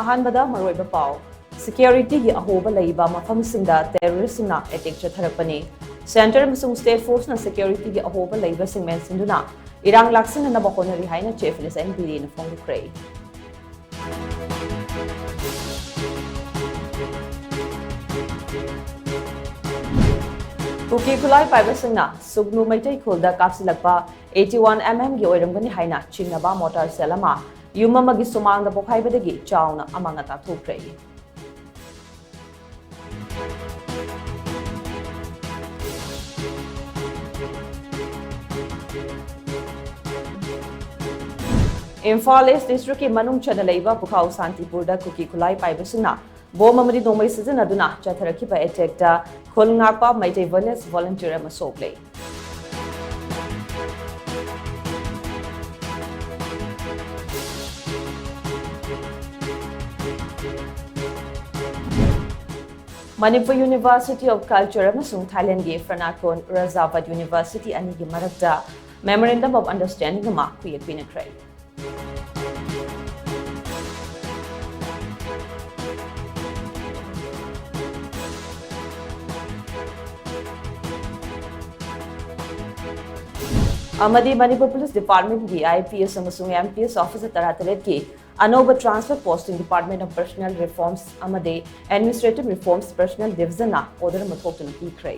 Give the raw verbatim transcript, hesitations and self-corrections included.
ꯑꯍꯥꯟꯕꯗ ꯃꯔꯨꯑꯣꯏꯕ ꯄꯥꯎ꯫ ꯁꯦꯀ꯭ꯌꯨꯔꯤꯇꯤꯒꯤ ꯑꯍꯣꯕ ꯂꯩꯕ ꯃꯐꯝꯁꯤꯡꯗ ꯇꯦꯔꯣꯔꯤꯁ꯭ꯠꯁꯤꯡꯅ ꯑꯦꯇꯦꯛ ꯆꯠꯊꯔꯛꯄꯅꯤ꯫ ꯁꯦꯟꯇꯔ ꯑꯃꯁꯨꯡ ꯁ꯭ꯇꯦꯠ ꯐꯣꯔꯁꯅ ꯁꯦꯀ꯭ꯌꯨꯔꯤꯇꯤꯒꯤ ꯑꯍꯣꯕ ꯂꯩꯕꯁꯤꯡ ꯃꯦꯟꯁꯤꯟꯗꯨꯅ ꯏꯔꯥꯡ ꯂꯥꯛꯁꯤꯟꯅꯅꯕ ꯍꯣꯠꯅꯔꯤ ꯍꯥꯏꯅ ꯆꯤꯐ ꯖꯁ꯭ꯇꯤꯁ ꯑꯦꯟ ꯕꯤꯔꯦꯟꯅ ꯐꯣꯡꯗꯣꯛꯈ꯭ꯔꯦ꯫ ꯀꯨꯀꯤ ꯈꯨꯠꯂꯥꯏ ꯄꯥꯏꯕꯁꯤꯡꯅ ꯁꯨꯒꯅꯨ ꯃꯩꯇꯩ ꯈꯨꯜꯗ ꯀꯥꯞꯁꯤꯜꯂꯛꯄ ꯑꯩꯠꯇꯤ ꯋꯥꯟ ꯑꯦꯝ ꯑꯦꯝꯒꯤ ꯑꯣꯏꯔꯝꯒꯅꯤ ꯍꯥꯏꯅ ꯆꯤꯡꯅꯕ ꯃꯣꯇꯥꯔ ꯁꯦꯜ ꯑꯃ ꯌꯨꯝ ꯑꯃꯒꯤ ꯁꯨꯃꯥꯡꯗ ꯄꯣꯈꯥꯏꯕꯗꯒꯤ ꯆꯥꯎꯅ ꯑꯃꯥꯡ ꯑꯇꯥ ꯊꯣꯛꯈ꯭ꯔꯦ꯫ ꯏꯝꯐꯥꯜ ꯏꯁ꯭ꯠ ꯗꯤꯁꯇ꯭ꯔꯤꯛꯀꯤ ꯃꯅꯨꯡ ꯆꯟꯅ ꯂꯩꯕ ꯄꯨꯈꯥꯎ ꯁꯥꯟꯇꯤꯄꯨꯔꯗ ꯀꯨꯀꯤ ꯈꯨꯠꯂꯥꯏ ꯄꯥꯏꯕꯁꯤꯡꯅ ꯕꯣꯝ ꯑꯃꯗꯤ ꯅꯣꯡꯃꯩ ꯁꯤꯖꯤꯟꯅꯗꯨꯅ ꯆꯠꯊꯔꯛꯈꯤꯕ ꯑꯦꯇꯦꯛꯇ ꯈꯨꯜ ꯉꯥꯛꯄ ꯃꯩꯇꯩ ꯋꯦꯜꯅꯦꯁ ꯚꯣꯂꯨꯟꯇꯤꯌꯔ ꯑꯃ ꯁꯣꯛꯂꯦ꯫ ꯃꯅꯤꯄꯨꯔ ꯌꯨꯅꯤꯚꯔꯁꯤꯇꯤ ꯑꯣꯐ ꯀꯜꯆꯔ ꯑꯃꯁꯨꯡ ꯊꯥꯏꯂꯦꯟꯗꯒꯤ ꯐ꯭ꯔꯅꯥꯀꯣꯟ ꯔꯖꯥꯕꯠ ꯌꯨꯅꯤꯚꯔꯁꯤꯇꯤ ꯑꯅꯤꯒꯤ ꯃꯔꯛꯇ ꯃꯦꯃꯣꯔꯦꯟꯗꯝ ꯑꯣꯐ ꯑꯟꯗꯔꯁ꯭ꯇꯦꯟꯗꯤꯡ ꯑꯃ ꯈꯨꯌꯦꯛ ꯄꯤꯅꯈ꯭ꯔꯦ꯫ ꯑꯃꯗꯤ Manipur police ꯗꯤꯄꯥꯔꯠꯃꯦꯟꯠꯀꯤ I P S ꯑꯃꯁꯨꯡ ꯑꯦꯝ ꯄꯤ ꯑꯦꯁ ꯑꯣꯐꯤꯁꯥꯔ ꯇꯔꯥꯇꯔꯦꯠꯀꯤ ꯑꯅꯧꯕ transfer posting department of personnel reforms ꯑꯃꯗꯤ ꯑꯦꯗꯃꯤꯅꯤꯁꯇ꯭ꯔꯦꯇꯤꯚ ꯔꯤꯐꯣꯔꯝꯁ ꯄꯔꯁꯣꯅꯦꯜ ꯗꯤꯚꯤꯖꯟꯅ ꯑꯣꯔꯗꯔ ꯑꯃ ꯊꯣꯛꯇꯨꯅ ꯄꯤꯈ꯭ꯔꯦ꯫